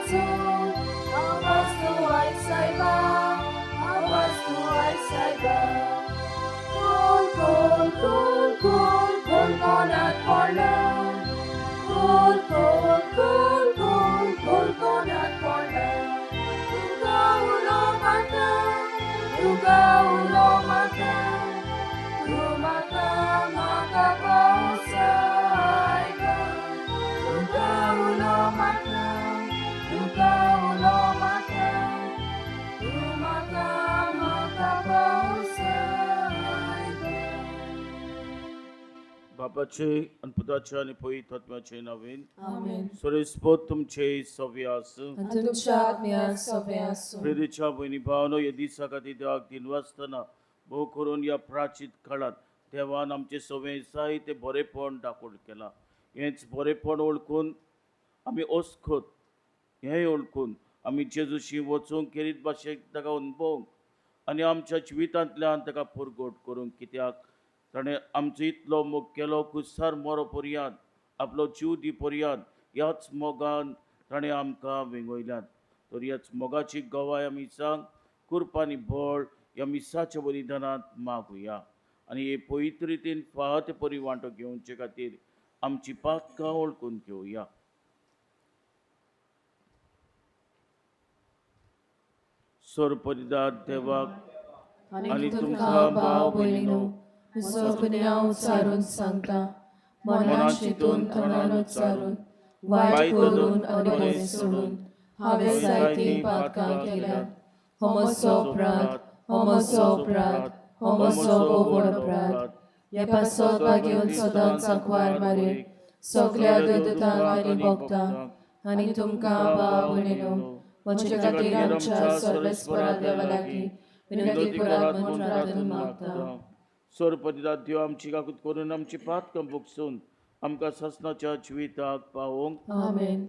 देवाचो आवाज तूं आयक सायबा, आवाज तूं आयक सायबा. कोल कोल कोल कोल कोल कोणाक पडला, कोल कोल कोल कोल कोल कोणाक पडला. तुका उलो मारता, तुका उलो मारता, तूं म्हाका म्हाका पावो सायबा. तुका उलो मारता, तुका उलो मारता, तूं म्हाका म्हाका पावो सायबा. बापाचे आनी पुताचे आनी पवित्र आत्म्याचे नांवान. आमेन. सर्वेस्पर तुमचे सवे आसूं. आनी तुमच्या आत्म्यान सोबे आसूं. प्रेरीच्या भयणी भावनो, ह्या दिसा खातीर देवाक दिनवासतना, भोव करून ह्या प्राचीन काळांत देवान आमचे सवे जायते बरेपण दाखोवन केलां. हेंच बरेपण वळखून आमी अस्खत, हेंय वळखून आमी जेजूशी वचूंक खेरीत भाशेक ताका अणभवंक आनी आमच्या जिवितांतल्यान ताका पुरगोट करूंक, कित्याक ताणें आमचो इतलो मोग केलो, कुसार मरो पर्यंत आपलो जीव दी पर्यंत ह्याच मोगान ताणें आमकां वेंगयल्यात. तर ह्याच मोगाची गवाय आमी सांग कुरपानी बळ ह्या मिसाच्या बलिदानांत मागुया आनी हे पवित्र रितीन फावो ते परी वांटो घेवचे खातीर आमची पातकां वळखून घेवया. सरपरिदार देवाक आनी तुमकां भाव भयणीनो, म्हजो गुन्यांव उच्चारून सांगता, मनान चिंतून तोंडान उच्चारून, वायट करून आनी बरें सोडून हांवें जायतीं पातकां केल्यांत. हो म्हजो अपराध, हो म्हजो अपराध, हो म्हजो व्हड अपराध. ह्या पासत भाग्योन सदांच आंकवार मारे, सगल्या देवदूतांक आनी भक्तांक आनी तुमकां भाव भयणीनो, म्हजे खातीर आमच्या सर्वेस्परा देवा लागीं विनंती करात म्हूण प्रार्थना मागता. सरपतिदार देव आमची काकूत करून आमची पातकां भोगसून आमकां सासणाच्या जिविताक पावोवंक. आमेन.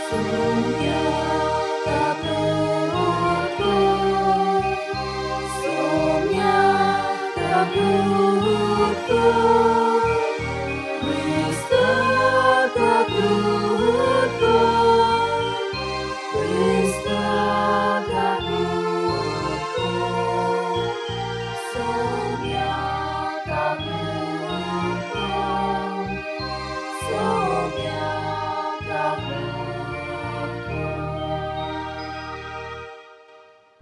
Sonia Caputo, Sonia Caputo, Krista Caputo, Krista Caputo, Sonia Caputo, Sonia Caputo.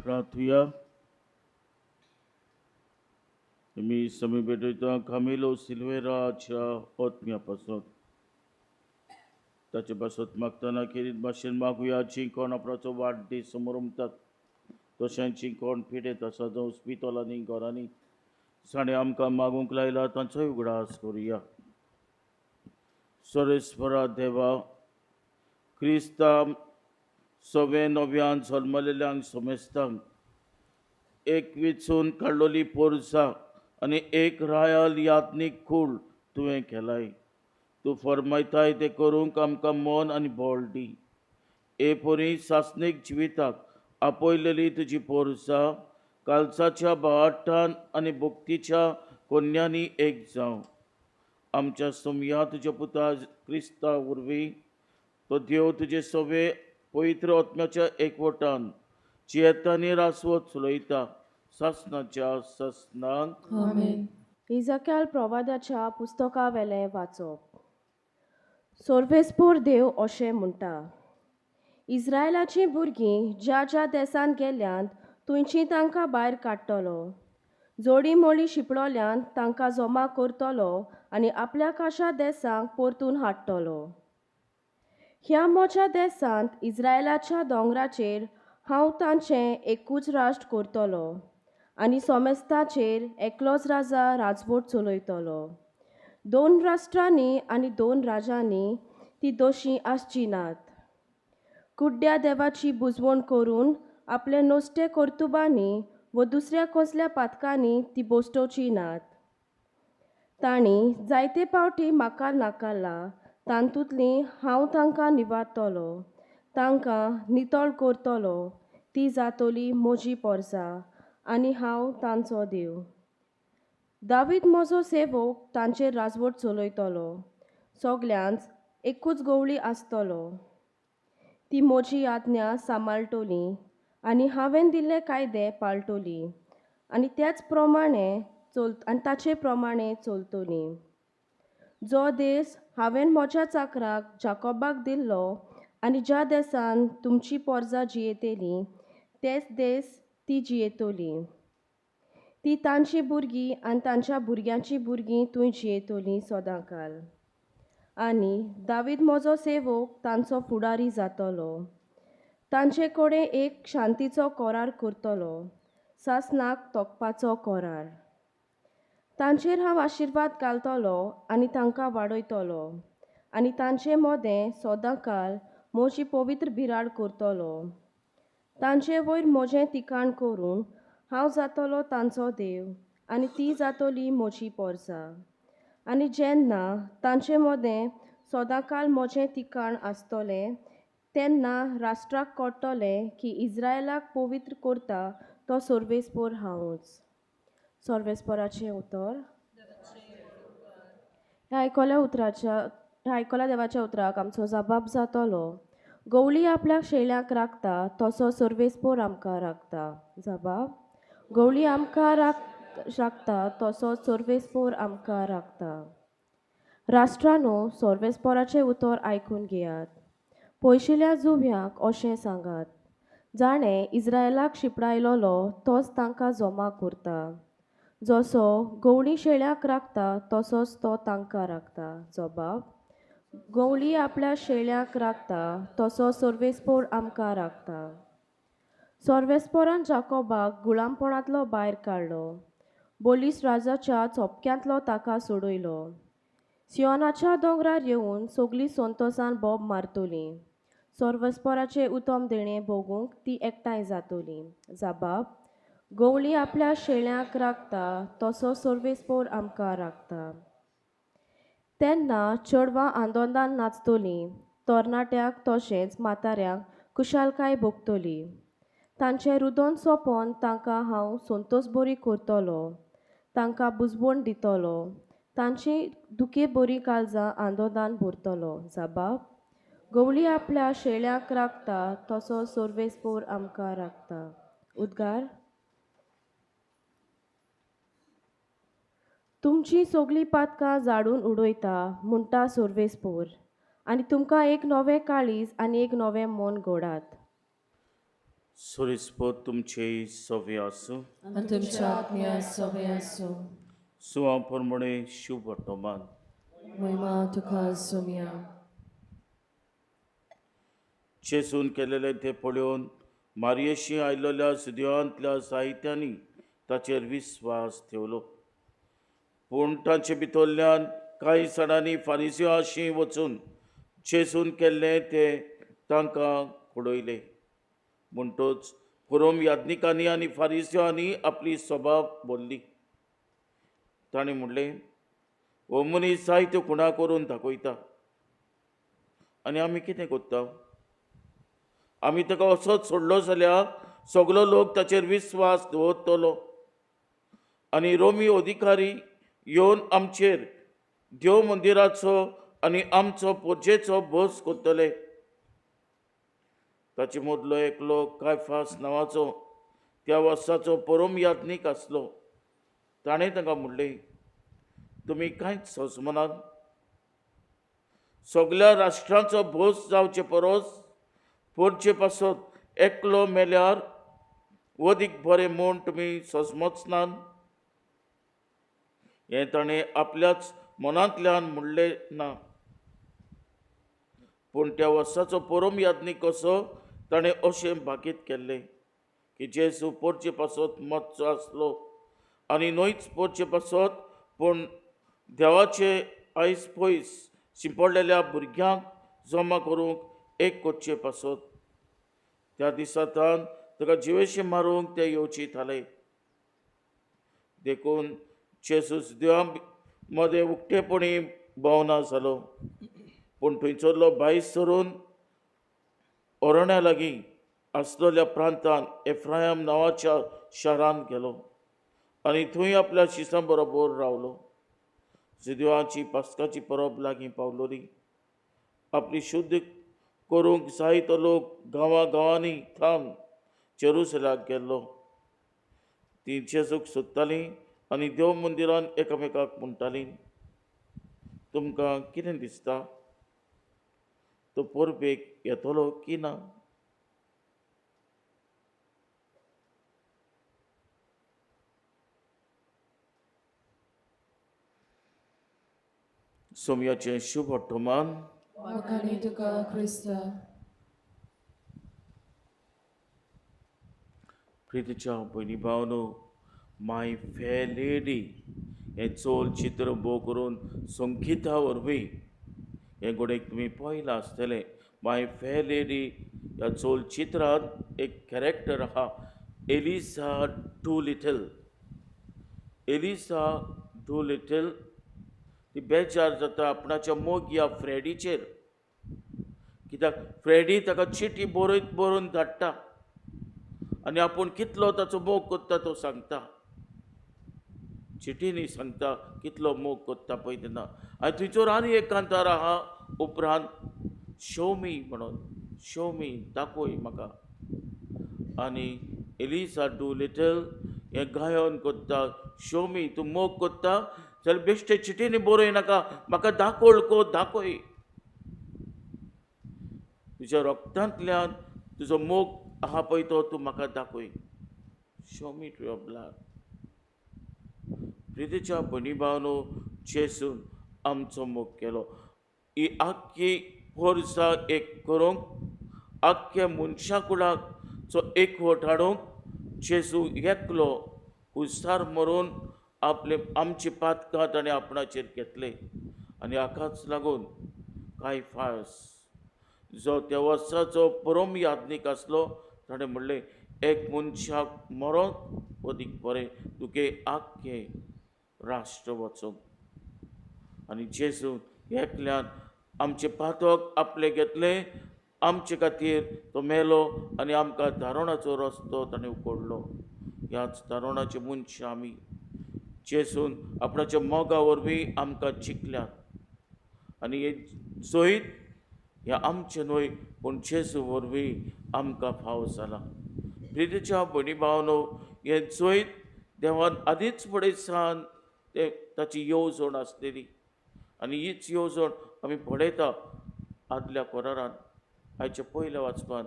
प्रार्थुया. मी समी भेटयता कामिलो सिल्वेराच्या ओतम्या पासत, ताचे पासत मागतना खेरीत भाशेन मागुया. जी कोण आपणाचो वाडदीस समरमतात, तशेंच जी कोण पिडेत आसा, जावं हॉस्पिटलांनी, घरांनी, जाणें आमकां मागूंक लायला तांचोय उगडास करुया. सरेस्वरा देवा, क्रिस्तांव सवे नव्यान जल्मलेल्यांक समेस्तांक एक विचून काडलोली पोरसा आनी एक रायल यात्नीक कूळ तुवें केलाय. तूं फरमायताय तें करूंक आमकां मन आनी बळ दी. हे परी सासणीक जिविताक आपयलेली तुजी पोरसा कालसाच्या बावाटान आनी भक्तीच्या कोन्यांनी एक जावं. आमच्या सोमया तुज्या पुता क्रिस्ता वरवीं, तो देव तुजे सवे पवित्र आत्म्याच्या एकवटान जियेतानी रासवत चलयता सासणाच्या सासणाक. आमेन. इजक्याल प्रवादाच्या पुस्तका वेलें वाचप. सर्वेस्पोर देव अशें म्हणटा, इस्रायलाचीं भुरगीं ज्या ज्या देसांत गेल्यांत थंयची तांकां भायर काडटलो, जोडी मोळी शिंपडोल्यान तांकां जमा करतलो आनी आपल्या खाशा देसांक परतून हाडटलो. ह्या म्हज्या देसांत इस्रायलाच्या दोंगराचेर हांव तांचें एकूच राष्ट्र करतलो आनी सोमेस्ताचेर एकलोच राजा राजवट चलयतलो. दोन राष्ट्रांनी आनी दोन राजांनी ती दोशी आसची नात. कुड्ड्या देवाची बुजवण करून आपले नश्टे कर्तुबांनी व दुसऱ्या कसल्या पातकांनी ती बोस्टोवची नात. तांणी जायते फावटी म्हाका नाकारला, तातूंतली हांव तांकां निवारतलो, तांकां नितळ करतलो. ती जातली म्हजी पोरसां, आनी हांव तांचो देव. दावीद म्हजो सेवक तांचेर राजवट चलयतलो. सगल्यांच एकूच गवळी आसतलो. ती म्हजी आज्ञा सांबाळटली आनी हांवें दिल्ले कायदे पाळटली आनी त्याच प्रमाणे चल आनी ताचे प्रमाणे चलतली. जो देस हांवें म्हज्या चाकराक जाकोबाक दिल्लो आनी ज्या देसान तुमची पोरजां जियेतली तेच देस ती जियेतली. ती तांची भुरगीं आनी तांच्या भुरग्यांची भुरगीं थंय जियेतलीं सदांकाल. आनी दावीद म्हजो सेवक तांचो फुडारी जातलो. तांचे कडेन एक शांतीचो करार करतलो, सासनाक तोखपाचो करार. तांचेर हांव आशिर्वाद घालतलो आनी तांकां वाडयतलो आनी तांचे मदें सदांकाल म्हजी पवित्र बिराड करतलो. तांचे वयर म्हजें तिकाण करून हांव जातलो तांचो देव आनी ती जातली म्हजी पोरसां. आनी जेन्ना तांचे मदें सदांकाल म्हजें तिकाण आसतलें तेन्ना राष्ट्राक कळटलें की इज्रायलाक पवित्र करता तो सर्वेस्पोर हांवूच. सर्वेस्पोराचें उतर. ह्या आयकल्या उतराच्या ह्या आयकल्या देवाच्या उतराक आमचो जबाब जातलो. गवळी आपल्या शेळ्यांक राखता तसो सर्वेस्पोर आमकां राखता. जबाब. गवळी आमकां राखता तसो सर्वेस्पोर आमकां राखता. राष्ट्रानो सर्वेस्पोराचें उतर आयकून घेयात. पयशिल्या जुव्यांक अशें सांगात, जाणें इज्रायलाक शिंपडायलोलो तोच तांकां जमा करता. जसो गवळी शेळ्याक राखता तसोच तो तांकां राखता. जबाब. गवळी आपल्या शेळ्याक राखता तसो सर्वेस्पोर आमकां राखता. सर्वेस्पोरान जाकोबाक गुलामपणांतलो भायर काडलो. बळिश्ट राजाच्या चोपक्यांतलो ताका सोडयलो. सियोनाच्या दोंगरार येवन सगळीं संतोसान बोब मारतलीं. सर्वेस्पोराचें उत्तम देणें भोगूंक ती एकठांय जातली. जबाब. गवळी आपल्या शेळ्यांक राखता तसो सर्वेस्पोर आमकां राखता. तेन्ना चेडवां आनंदान नाचतलीं, तरणाट्याक तशेंच म्हाताऱ्यांक खुशालकाय भोगतली. तांचें रुदन सोंपोवन तांकां हांव संतोस बरी करतलो. तांकां बुजवण दितलो. तांची दुखे बरी काळजां आनंदान भरतलो. जबाब. गवळी आपल्या शेळ्यांक राखता तसो सर्वेस्पोर आमकां राखता. उद्गार. तुमचीं सगळीं पातकां जाडून उडयता म्हणटा सर्वेस्पोर आनी तुमकां एक नवें काळीज आनी एक नवें मन घोडात. सोरेस्पोर तुमचे सवे आसूं. आनी तुमच्या आत्म्या सवे आसूं. सुवा प्रमाणे शुभ वर्तमान. महिमा तुका सोम्या. चेसून केलेले ते पळोवन मारयेशी आयलेल्या सुदिवांतल्या साहित्यांनी ताचेर विस्वास ठेवलो. पूण तांचे भितरल्यान कांय जाणांनी फारिसियांशी वचून चेसून केल्लें तें तांकां उडयलें. म्हणटच पुरोम याज्ञिकांनी आनी फारिसियांनी आपली स्वभाव बोल्ली. ताणें म्हणलें, हो मनीस जायत्यो खुणा करून दाखयता आनी आमी कितें करता? आमी ताका असोच सोडलो जाल्यार सगलो लोक ताचेर विस्वास दवरतलो आनी रोमी अधिकारी येवन आमचेर देव मंदिराचो आनी आमचो पुजेचो भोस करतले. ताचे मदलो एकलो कायफास नांवाचो त्या वर्साचो परम याज्ञीक आसलो. ताणें तांकां म्हणलें, तुमी कांयच सोंसमनात. सगल्या राष्ट्रांचो भोस जावचे परस पोरचे पासत एकलो मेल्यार वदीक बरें म्हूण तुमी सोंसमच नात. हें ताणें आपल्याच मनांतल्यान म्हणलें ना, पूण त्या वर्साचो परम याज्ञीक कसो ताणें अशें भाकीत केल्लें की जेजू पोरचे पासत मरचो आसलो आनी न्हयच पोरचे पासत पूण देवाचे आयस पयस शिंपडलेल्या भुरग्यांक जमा करूंक एक करचे पासत. त्या दिसा ताका जिवेशी मारूंक ते येवची थाले. देखून जेजूस देवा मदें उक्तेपणी भोंवना जालो. पूण थंयसरलो भायर सरून अरण्या लागीं आसलेल्या प्रांतान एफ्रायम नांवाच्या शारांत गेलो आनी थंय आपल्या शिसां बरोबर रावलो. जुदेवाची पास्काची परब लागीं पावलोली. आपली शुद्ध करूंक जायतो लोक गांवा गांवांनी थावन जेरुसलाक गेल्लो. ती जेजूक सोदतालीं आनी देव मंदिरान एकामेकाक म्हणटालीं, तुमकां कितें दिसता, तो परबेक येतलो की ना? सोमयाचें शुभ वर्तमान. वाखाणी तुका क्रिस्ता. प्रितीच्या भयणी भावनो, माय फेर लेडी हें चलचित्र भोव करून संगीता वरवीं हें घडयेक तुमी पळयलां आसतलें. माय फेर लेडी ह्या चलचित्रांत एक कॅरेक्टर आहा, एलिसा Doolittle. Eliza Doolittle ती बेजार जाता आपणाच्या मोगया फ्रेडीचेर, कित्याक फ्रेडी ताका चिटी बरयत बरोवन धाडटा आनी आपूण कितलो ताचो मोग करता तो सांगता, चिटींनी सांगता कितलो मोग करता पळय तेन्ना. आनी थंयसर आनी एक कांतार आहा उपरांत, शो मी म्हणून, शो मी, दाखय म्हाका. आनी एलिसा do little हें गायन करता, शो मी, तूं मोग करता जाल्यार बेश्टे चिटींनी बरय नाका, म्हाका दाखोळ को दाखय, तुज्या रक्तांतल्यान तुजो मोग आहा पळय तो तूं म्हाका दाखय, show me to your blood. प्रितीच्या भयणी भावनो, जेसून आमचो मोग केलो. ही आख्खी वर्सां एक करूंक, आख्ख्या मनशा कुळाक जो एकवट हाडूंक जेजू एकलो कुसार मरून आपले आमची पातकां ताणें आपणाचेर घेतले. आनी हाकाच लागून कांय फास जो त्या वर्साचो परम याज्ञीक आसलो ताणें म्हणलें, एक मनशाक मरोंक अदीक बरें तुगे आख्खें राष्ट्र वचूंक. आनी जेजू एकल्यान आमचें पातक आपलें घेतलें, आमचे खातीर तो मेलो आनी आमकां धारणाचो रस्तो ताणें उकडलो. ह्याच धारणाचे मनशां आमी जेजून आपणाच्या मोगा वरवीं आमकां जिखल्यात. आनी हे जैत हें आमचें न्हय पूण जेजू वरवीं आमकां फाव जालां. प्रितीच्या भयणी भावनो, हें जैत देवान आदींच फुडें सान ते ताची येवजण आसलेली आनी हीच येवजण आमी पळयता आदल्या कोरारान. आयच्या पयल्या वाचपान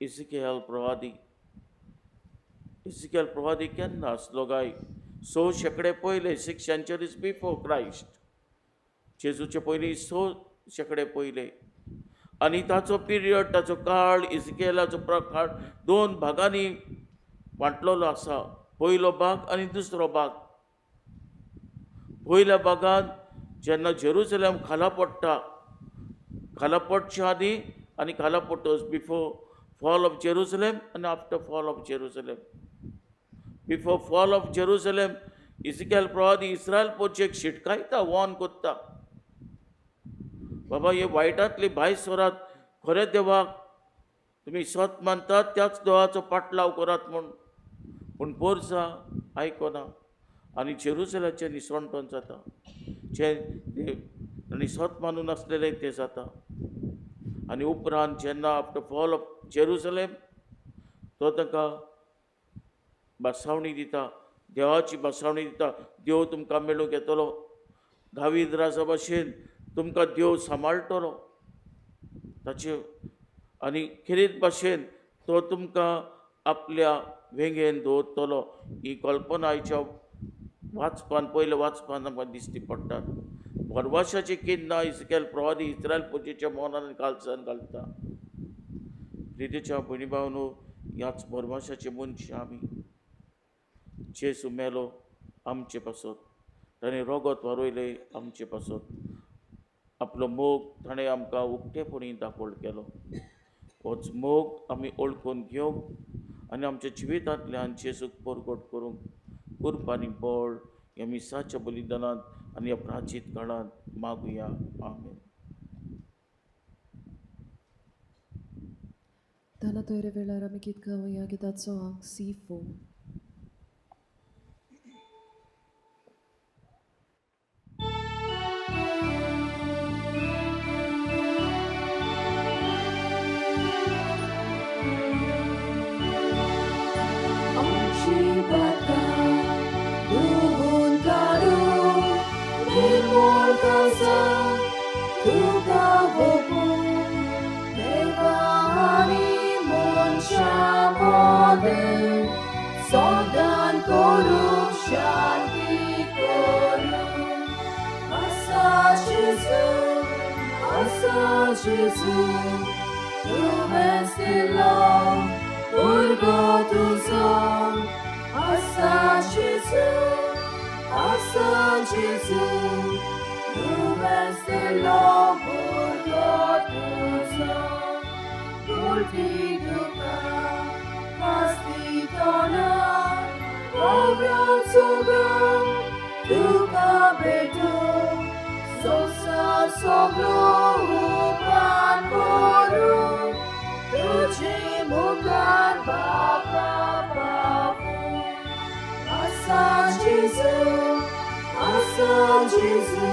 इजिकेल प्रवादी, इजिकेल प्रवादी केन्ना आसलो काय? 6 शेंकडे पयले, 6 सेंचुरीज बिफोर क्रायस्ट, जेजूचे पयलीं 6 शेंकडे पयले. आनी ताचो पिरियड, ताचो काळ, इजिकेलाचो काळ 2 भागांनी वांटलेलो आसा, पयलो भाग आनी दुसरो भाग. पयल्या भागान जेन्ना जेरुसलेम खाला पडटा, खाला पडच्या आदीं आनी खाला पडटच, बिफोर फॉल ऑफ जेरुसलेम आनी after fall of Jerusalem. Before fall of Jerusalem Ezekiel प्रवादी इस्रायल पोरचेक शिटकायता, वॉर्न करता, बाबा हे वायटांतली भायस सोरात, खऱ्या देवाक तुमी सत मानतात त्याच देवाचो पाटलाव करात म्हूण. पूण पोरसा आयकना आनी जेरुसलेमाचें निसणटण जाता, जे आनी सत मानून आसलेलें तें जाता. आनी उपरांत जेन्ना आफ्टर फॉल ऑफ जेरुसलेम तो तांकां बसावणी दिता, देवाची बसावणी दिता, देव तुमकां मेळूंक येतलो, दावीद राजा भाशेन तुमकां देव सांबाळटलो ताचे, आनी खेरीत भाशेन तो तुमकां आपल्या वेंगेन दवरतलो. ही कल्पना आयच्या वाचपान, पयल्या वाचपान आमकां दिश्टी पडटात. भरवशाची किन्ना इस्रायल प्रवादी इस्रायल पुजेच्या मनान कालसान घालता. प्रितीच्या भयणी भावनो, ह्याच भरवशाचे मनशां आमी. जेजू मेलो आमचे पासत, ताणें रोगत वारयलें आमचे पासत, आपलो मोग ताणें आमकां उक्तेपणी दाखोवल केलो. होच मोग आमी वळखून घेवंक आनी आमच्या जिवितांतल्यान जेजूक परगट करूंक कुर्बानी बळ ह्या मिसाच्या बलिदानांत आनी ह्या प्राचीत काळांत मागुया. आमेन. दाना तयारे वेळार आमी गीत गावया गिताचो आंक C4. आमची बातां धुवून काडून निर्मूळ काळजां तुका ओंपून देवा आनी मनशां मदें सदां करूंक शांती करूं. आसा जेजू, आसा जेजू, तुवेंच दिलो भुरगो तुजो. आसा जेजू, आसा जेजू, तुवेंच दिलो भुरगो तुजो. कुर्ती दुकां आसती तोंडार वावरात सगळो तुका भेटूं संवसार सगळो उपरांत करूं तुजे मुखार बापा पावूं. आसा जेजू, आसा जेजू,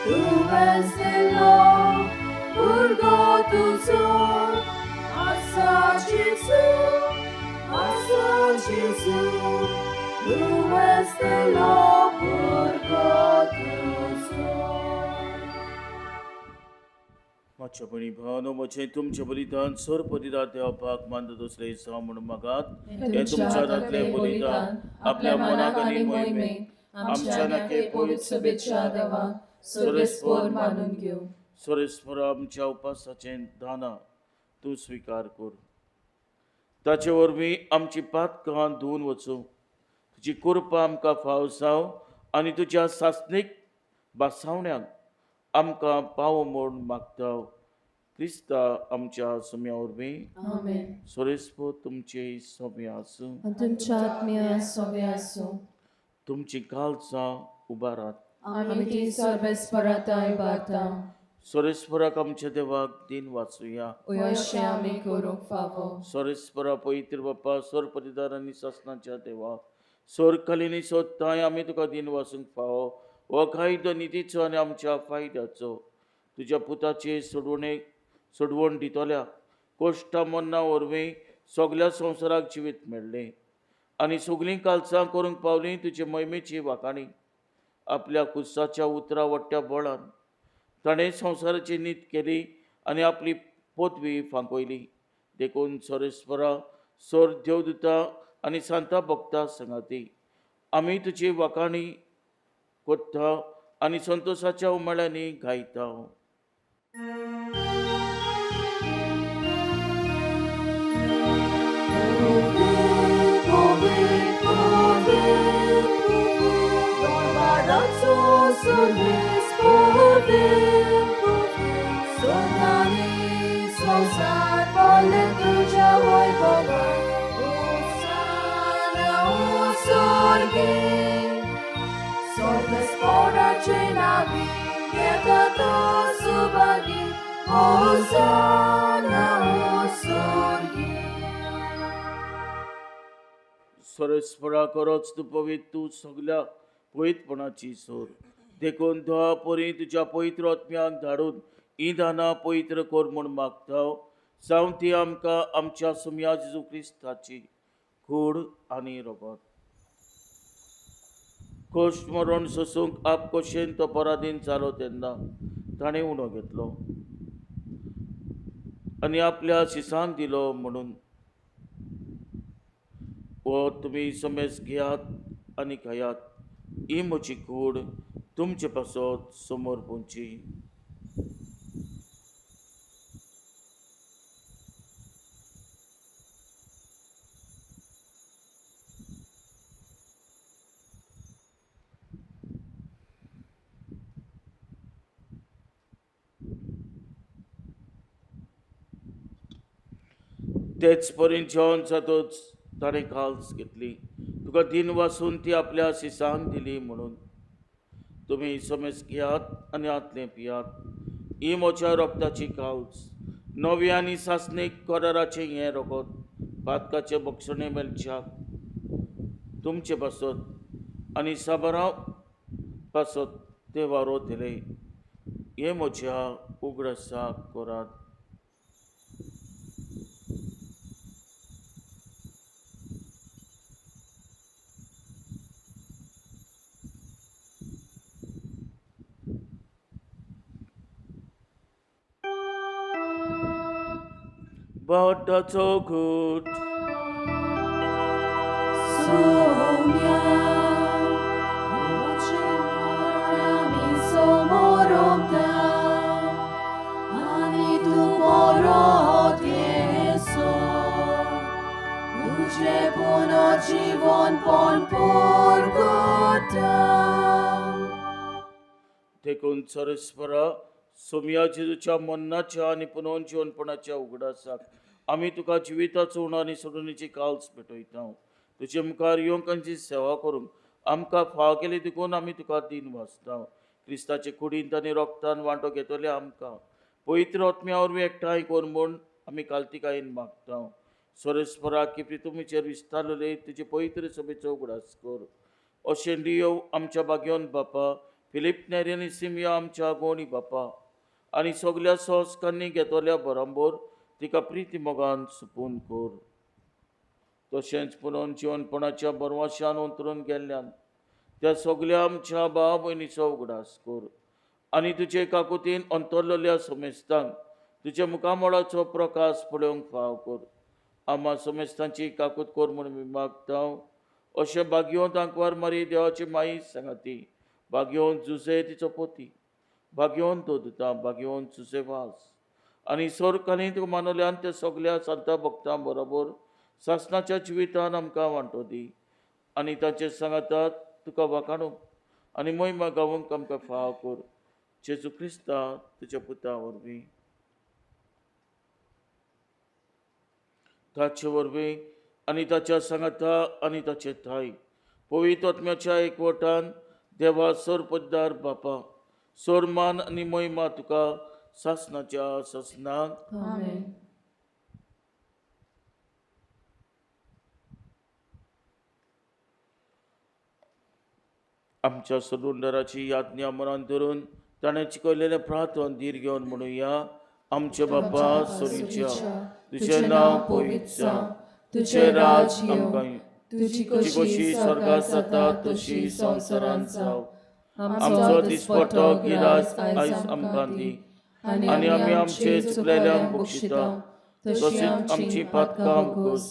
तुवेंच दिलो भुरगो तुजो. आसा जेजू, आसा जेजू, तुवेंच दिलो भुरगो तुजो. म्हज्या भयणी भावांनो, म्हजें तुमचें बलिदान सरपदिदार देवपाक मानता दुसरें जावं म्हणून मागात. हें तुमच्या हातांतलें बलिदान आपल्या मनाक आनी मोहिमेक आमच्या नाके पवित्र सभेच्या देवाक सर्वेस्पोर मानून घेवं. सर्वेस्पर आमच्या उपासाचें दानां तूं स्विकार कर, ताचे वरवीं आमची पातकां धुवन वचूं. तुजी कृपा आमकां फाव जावं आनी तुज्या सासणीक बासावण्याक आमकां पावो म्हूण मागता, क्रिस्ता आमच्या सुम्या वरवीं. आमेन. सर्वेस्पर तुमचे सोम्या आसूं. आनी तुमच्या आत्म्या सोबे आसूं. तुमची काळजां उबारात. आमी ती सर्वेस्परा ताय बाता. सर्वेस्पराक आमच्या देवाक दिन वाचुया. अशें आमी करूंक फावो. सर्वेस्परा पवित्र बाप्पा, सरपतिदार आनी सासणाच्या देवा, सोरखालीनी सोदताय आमी तुका दिन वाचूंक फावो. हो कायदो नितीचो आनी आमच्या फायद्याचो. तुज्या पुताचे सोडवणेक सोडवण दितल्या कोश्टा मन्ना वरवीं सगल्या संवसाराक जिवीत मेळ्ळें आनी सगलीं कालसां करूंक पावलीं तुजे मोहिमेची वाखाणी. आपल्या खुर्साच्या उतरां वट्ट्या बळान ताणें संवसाराची नीत केली आनी आपली पदवी फांकयली. देखून सर्वेस्परा, सोर देवदूता आनी सांता भक्ता संगाती आमी तुजी वाखाणी कोत्ता आनी संतोशाच्या उमाळ्यांनी गायता. Hosanna, o sorgi. सर्वेस्परा खरोच तूं पवित्र, तूं सगल्या पवित्रपणाची सोर. देखून देवा परी तुज्या पवित्र आत्म्याक धाडून ही दानां पवित्र कर म्हूण मागता, जावं ती आमकां आमच्या सुम्या जेजू क्रिस्ताची कूड आनी रोगत. कश्ट मरण सोसूंक आप कशेन तो पराधीन जालो तेन्ना ताणें उणो घेतलो आनी आपल्या शिसांक दिलो म्हणून, हो तुमी समेज घेयात आनी खायात, ही म्हजी कूड तुमचे पासत समोर पोवची. तेच परीन जेवण जातच ताणें काल्स घेतली, तुका दिन वासून ती आपल्या शिसांक दिली म्हणून, तुमी समेज घेयात आनी आतलें पियात, ही म्हज्या रोगताची काल्स नव्या आनी सासणीक कराराचें हें रगत पातकाचे बक्षणे मेळच्याक तुमचे पासत आनी साबारां पासत ते वारोतले. हें म्हज्या उगडासाक करात. बाटाचो घूट सोम्या तुजें मरण आमी समोर ओंपता आनी तूं परत येसो तुजें पुनर्जीवनपण परगटा. देखून सरस्परा सोमया जेजूच्या मरणाच्या आनी पुनर्जीवनपणाच्या उगडासाक आमी तुका जिविताचो उणो आनी सोडणीची काल्स पेटयता. तुजे मुखार येवंक आनी सेवा करूंक आमकां फाव केली देखून आमी तुका दीन वाचता. क्रिस्ताचे कुडींत आनी रोगतान वांटो घेतले आमकां पवित्र आत्म्या वरवीं एकठांय कर म्हूण आमी कालतिकायेन मागता. सरस्परा की प्रितुमीचेर विस्तारलेले तुजे पवित्र सभेचो उगडास कर. अशें लियो आमच्या भाग्योन बापा, फिलीप नेरी आनी सिमिया आमच्या गोणी बापा आनी सगल्या संस्कारांनी घेतल्या बरोबर तिका प्रिती मोगान सुपून कर. तशेंच पुनोन जिवनपणाच्या बरवाशान अंतरून गेल्ल्यान त्या सगल्या आमच्या भाव भयणीचो उगडास कर आनी तुजे काकुतीन अंतरलेल्या समेस्तांक तुज्या मुखामळाचो प्रकाश पळोवंक फाव कर. आमा समेस्तांची काकूत कर म्हूण आमी मागता. अशें भाग्योंत आंकवार मारी देवाची माई सांगाती, भाग्योंत जुजे तिचो पोती, भाग्योंत दोदता, भाग्योंत जुजे वास आनी सोरकांनी तुका मानवल्यान त्या सगल्या संता भक्तां बरोबर सासणाच्या जिवितान आमकां वांटो दी आनी तांचे सांगातात तुका वाखाणूंक आनी मोहिमा गावोंक आमकां फाव कर. जेजू क्रिस्ता तुज्या पुता वरवीं, ताचे वरवीं आनी ताच्या सांगाता आनी ताचे थाय पवित्र आत्म्याच्या एकवटान देवा सरपद्दार बापा, सोरमान आनी मोहिमा तुका सासणाच्या सासणाक. आमेन. आमच्या सलुंडराची याज्ञा मनान धरून ताणें शिकयलेलें प्रार्थन धीर घेवन म्हणुया. आमचे बापा सोरीच्या, तुजें नांव पवित्र जावं, तुजें राज आमकां, तुजी तुजी खोशी स्वर्गात जाता तशी संवसारांत जावं. आमचो दिसपटो गिरास आयज आमकां दी आनी आमी आमचे चुकलेल्यांक बक्षिता तशीच आमची पातकां घोस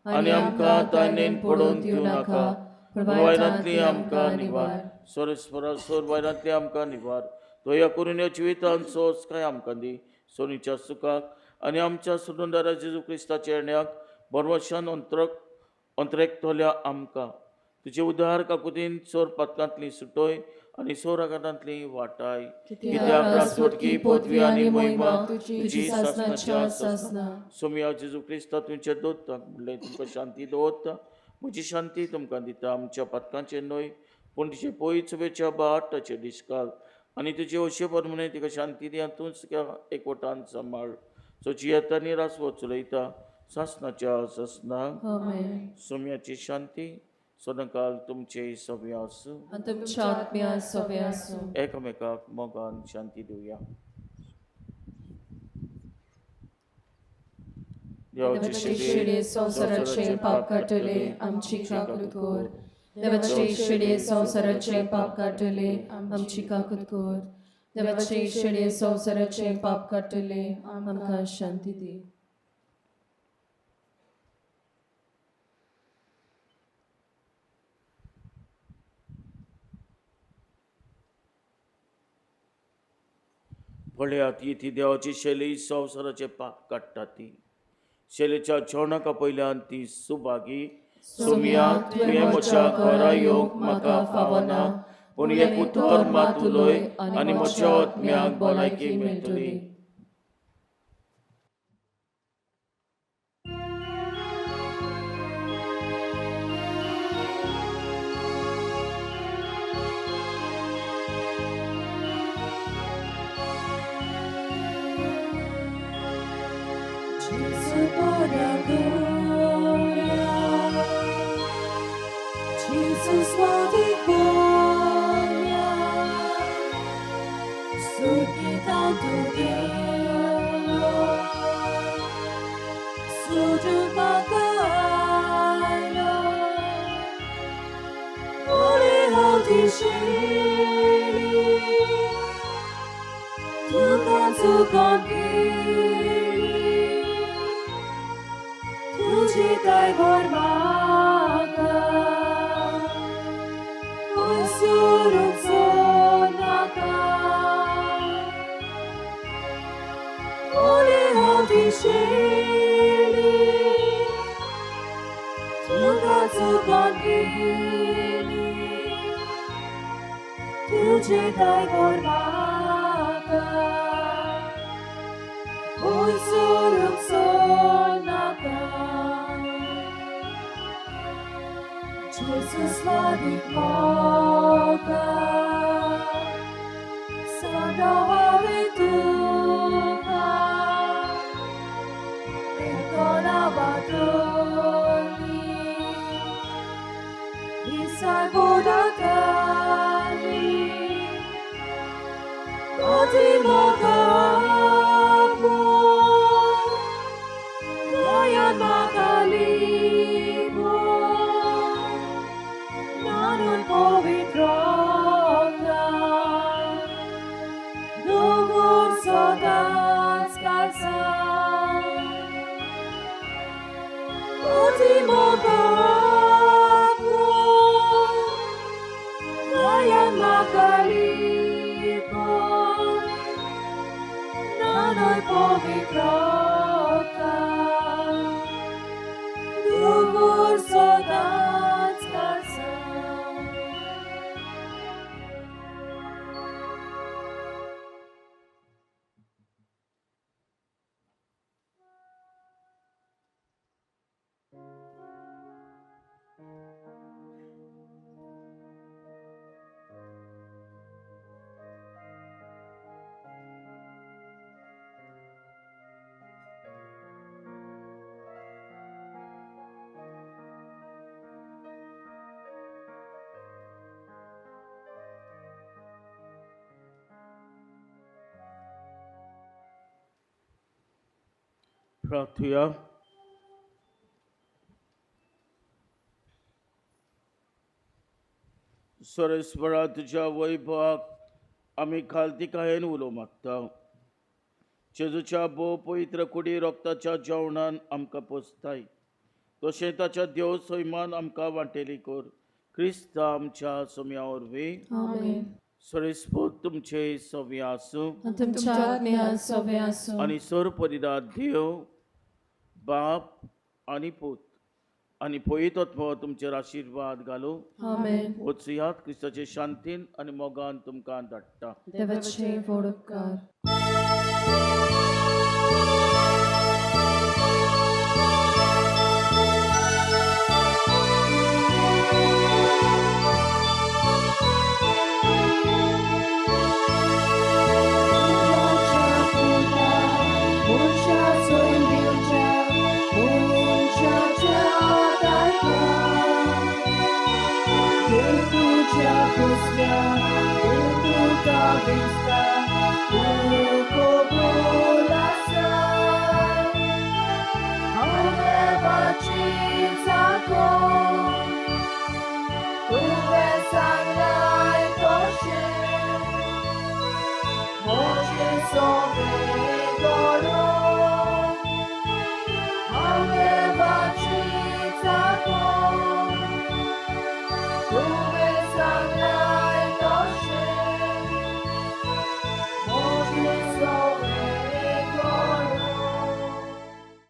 आनी आमकां तानेन पडोवन दिवं नाका, पूण वायनांतली आमकां निवार. सोरेस्वरा सोर वायनांतली आमकां निवार. दया करून ह्या जिवितान सोस काय आमकां दी सोनीच्या सुखाक आनी आमच्या सुदंदारा जेजू क्रिस्ताच्या येण्याक बरवशान अंतरेकतल्या आमकां तुजे उदार काकुतीन सोर पातकांतली सुटोय आनी सोर आघातांतली वाटाय. कित्याक राजवटकी पदवी आनी महिमा तुजी सासणाच्या सासणा. सोमया जेजू क्रिस्ता तुमच्या दोत्ताक म्हणलें, तुमकां शांती दवरता, म्हजी शांती तुमकां दिता. आमच्या पातकांचेर न्हय पूण तुजे पयच सभेच्या बाट ताचे डिस्काल आनी तुजे अशे प्रमाणे तिका शांती दी आनी तूंच एकवटान सांबाळ. सो जियेता आनी रासवत चलयता सासणाच्या सासणाक. आमेन. सोम्याची शांती सदांकाल तुमचे सगळे आसूं आनी तुमच्या आत्म्या सगळे आसूं. एकामेकाक मोगान शांती दिवया. देवाचे शिडे संवसाराचे पाप काडटले आमची काकूत कर. देवाचे शिडे संवसाराचे पाप काडटले आमची काकूत कर. देवाचे शिडे संवसाराचे पाप काडटले आमकां शांती दी. पळयात ही ती देवाची शैली संवसाराचे पाप काडटा ती शैलीच्या जेवणाका पयल्यान ती सुभागी. सोमया तुवें म्हज्या घरा येवंक म्हाका फावना, पूण एक उतर मात उलय आनी म्हज्या आत्म्याक भलायकी मेळटली. अतिशेली तुका चुकोन केली तुजी ताय व्हर म्हाका उसरूंक सोदनाका ओले अतिशेली तुका चुकोन केली तुझे ताय व्हर म्हाका उसरूंक सोदनाका Jesus लागीं म्हाका सदां हांवें तुका एकोणा वाटोली दिसाय बुडतली कोती म्हाका आपोय गोंयांत म्हाका लिपोय नानून पवित्रता दवर सदांच काळजांत कोती म्हाका आपोय गोंयांत म्हाका लिपोय नानून पवित्रता दवर सदांच काळजांत. प्रार्थुया. सरेस्वरा तुज्या वैभवाक आमी खालतीकायेन उलो मागता. जेजूच्या भोव पवित्र कुडी रोगताच्या जेवणान आमकां पोसताय तशें ताच्या देव सैमान आमकां वांटेली कर क्रिस्त आमच्या सोम्या वरवीं. आमेन. सरेस्पोत तुमचे सवे आसूं. आनी तुमच्या आत्म्यान सोबे आसूं. आनी सर परिदात देव बाप आनी पूत आनी पवित्र तुमचेर आशिर्वाद घालूं. आमेन. वचयात क्रिस्ताचे शांतीन आनी मोगान तुमकां धाडटा. देवाचे व्हड उपकार. Tuve sangre.